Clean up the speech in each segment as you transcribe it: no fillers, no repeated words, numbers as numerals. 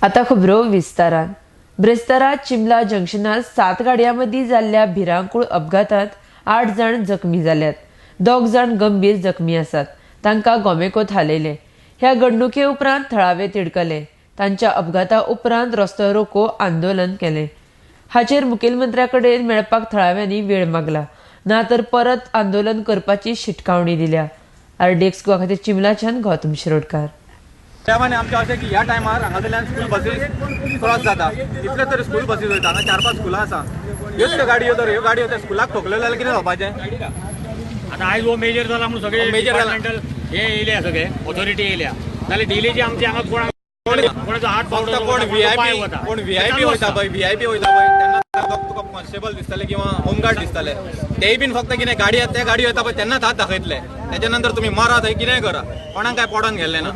आता खबरो विस्तारान. ब्रेस्तारा चिमला जंक्शनार 7 गाडयां मदीं जाल्ल्या भिरांकूळ अपघातांत 8 जाण जखमी जाल्यात. 2 जाण गंभीर जखमी आसात. तांकां गोमेकोत हालयले. ह्या घडणुके उपरांत थळावे तिडकले. तांच्या अपघाता उपरांत रस्तो रोको आंदोलन केलें. हाचेर मुखेलमंत्र्या कडेन मेळपाक थळाव्यांनी वेळ मागला, ना तर परत आंदोलन करपाची शिटकावणी दिल्या. आरडीएक्स गोवा खातीर चिमलाच्यान गौतम शिरोडकार. त्यामाने आमचें अशें की ह्या टायमार हांगासरल्यान स्कूल बसीस क्रॉस जाता, इतले तरी स्कूल बसीस वयता. हांगा 4-5 स्कुलां आसा. ह्योच त्यो गाडयो तर ह्यो गाडयो त्या स्कुलाक ठोकल्यो जाल्यार कितें जावपाचें? आतां आयज हो मेजर जाला म्हणून सगळे मेजर जाला. डिपार्टमेंटल हे येयल्या, सगळे ऑथॉरिटी येयल्या. नाल्यार डेलीचे आमचे हांगा कोणाक कोणाचो हात फक्त कोण व्हीआयपी, कोण व्हीआयपी वयता पळय, व्हीआयपी वयता पळय तेन्ना तुका कॉन्स्टेबल दिसतले किंवा होमगार्ड दिसतले. तेय बीन फक्त कितें गाडी ते गाडी वयता पळय तेन्नाच हात दाखयतले. तेच्या नंतर तुमी मरा थंय कितेंय करा, कोणाक काय पडोन गेल्लें ना.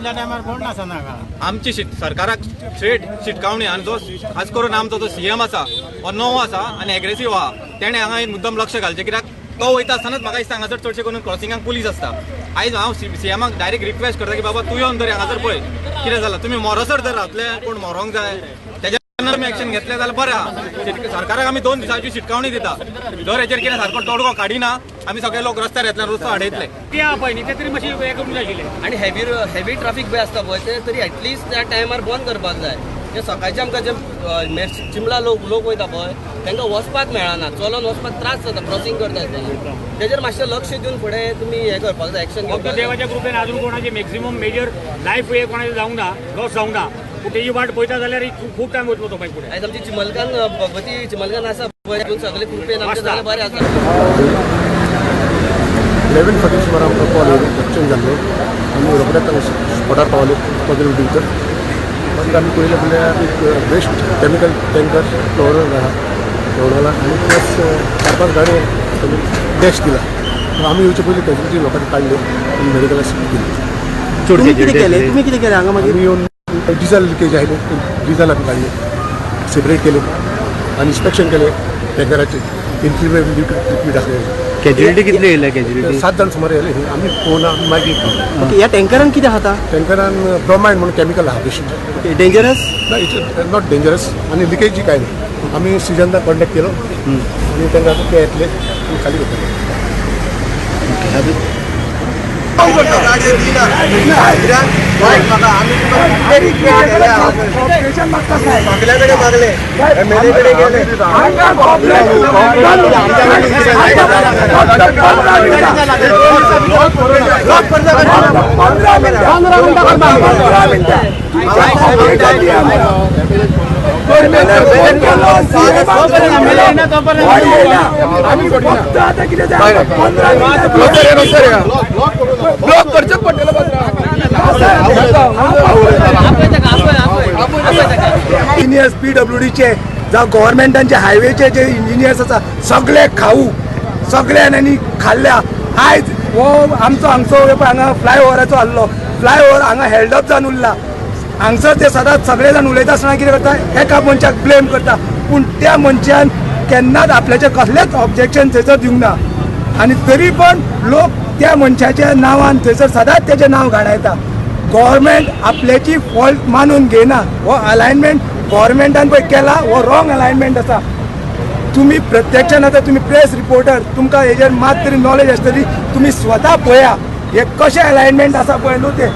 आमची सरकाराक स्ट्रेट शिटकावणी. आनी जो खास करून आमचो जो सीएम आसा हो नवो आसा आनी एग्रेसीव आहा, तेणें हांगा मुद्दम लक्ष घालचें. कित्याक तो वयता आसतनाच म्हाका दिसता हांगासर चडशे करून क्रॉसिंगाक पुलीस आसता. आयज हांव सीएमाक डायरेक्ट रिक्वेस्ट करता की बाबा तूं येवन तरी हांगासर पळय कितें जालां. तुमी मरोसर जर रावतले, कोण मरोंक जाय तेच्या आमी एक्शन घेतलें जाल्यार बरें आहा. सरकाराक आमी 2 दिसांची शिटकावणी दिता. जर हेचेर कितें सारको तोडगो काडिना आमी सगळे लोक रस्त्यार येतले, रस्तो आडयतले. ते आहा पळय न्ही, ते तरी मातशें हें करूंक जाय आशिल्लें. आनी हेवी ट्राफीक पळय आसता पळय ते तरी एटलिस्ट त्या टायमार बंद करपाक जाय. जे सकाळचे आमकां जे चिमला लोक वयता पळय तांकां वचपाक मेळना, चलोन वचपाक त्रास जाता क्रॉसिंग करता आसतना. तेजेर मातशें लक्ष दिवन फुडें तुमी हें करपाक जाय, एक्शन फक्त घेवपाक जाय. देवाच्या कृपेन अजून कोणाचे मॅक्झिमम मेजर लायफ हे कोणाचे जावंक ना, लॉस जावंक ना. पूण तेजी वाट पळयता जाल्यार खूब टायम वयतलो तो मागीर फुडें. आयज आमची चिमलकान भगवती चिमलकान आसा पळय, तितून सगळे कृपेन आमचें जालें बरें आसा. 11:40 सुमार आमकां कॉल येयलो, एक्सिडंट जाल्लो. आमी रोखडेच हांगा स्पॉटार पावले 15 मिनटी भितर. मागीर आमी पळयलें म्हणल्यार एक वेस्ट केमिकल टँकर फ्लोर आहा फ्लोर आनी प्लस 4-5 गाडयो डॅश दिला. आमी येवचे पयलीं कॅज्युलिटी लोकांनी काडल्यो आनी मेडिकलाक शिफ्ट केली. तुम्ही कितें केलें? तुम्ही कितें केलें हांगा मागीर? आमी येवन डिजल लिकेज आयलें, डिजल आमी काडलें, सेपरेट केलें आनी इन्स्पेक्शन केलें टँकराचें. इन्फ्लेमेबल लिक्वीड आसलें. कॅज्युलिटी कितली येयल्या कॅज्युलिटी? 7 जाण सुमार येयले. आमी पळोवना, आमी मागीर ओके, ह्या टँकरान कितें खाता? टँकरान ब्रोमायड म्हणून केमिकल आहा बेश्ट. Okay, dangerous? ना, it's not dangerous आनी लिकेजी कांय ना. आमी सिजनला कॉन्टॅक्ट केलो आनी तांकां आतां ते येतले आनी खाली करतले. सगल्याकडे मागले, एमएलए गेले. इंजिनियर्स पीडब्ल्यूडीचे जावं गव्हर्मेंटांचे हायवेचे जे इंजिनियर्स आसा सगळे खाऊ सगळ्यांनी खाल्ल्या. आयज हो आमचो हांगचो पळय हांगा फ्लायओवराचो आहलो, फ्लायओवर हांगा हेल्डअप जावन उरला. हांगसर ते सदांच सगळे जाण उलयता आसतना कितें करता, एका मनशाक ब्लेम करता, पूण त्या मनशान केन्नाच आपल्याचें कसलेंच ऑब्जेक्शन थंयसर दिवंक ना. आनी तरी पण लोक त्या मनशाच्या नांवान थंयसर सदांच तेजें नांव घाणायता. गव्हर्मेंट आपल्याची फॉल्ट मानून घेयना. हो अलायनमेंट गव्हर्मेंटान पळय केला, हो रॉंग अलायनमेंट आसा. तुमी प्रत्यक्षान आतां तुमी प्रेस रिपोर्टर, तुमकां हेजेर मात तरी नॉलेज आसतली. तुमी स्वता पळया हे कशें अलायनमेंट आसा पळय न्हू तें.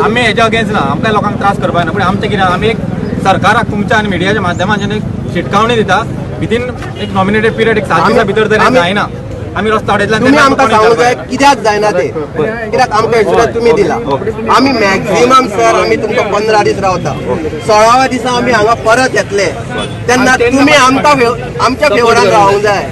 आमी हेच्या अगेन्स्ट ना, आमकां लोकांक त्रास करपाक ना. पूण आमचें कितें, आमी एक सरकाराक तुमच्या आनी मिडियाच्या माध्यमांतल्यान एक शिटकावणी दिता, विदीन एक नॉमिनेटेड पिरियड एक 7 दिसां भितर जर जायना आमी रस्तो आडयतले. तुम्ही आमकां सांगूंक जाय कित्याक जायना ते, कित्याक आमकां इन्शुरन्स तुमी दिला. आमी मॅक्झिमम सर आमी तुमकां 15 दीस रावता, 16व्या दिसा आमी हांगा परत येतले तेन्ना तुमी आमकां आमच्या फेवरान रावूंक जाय.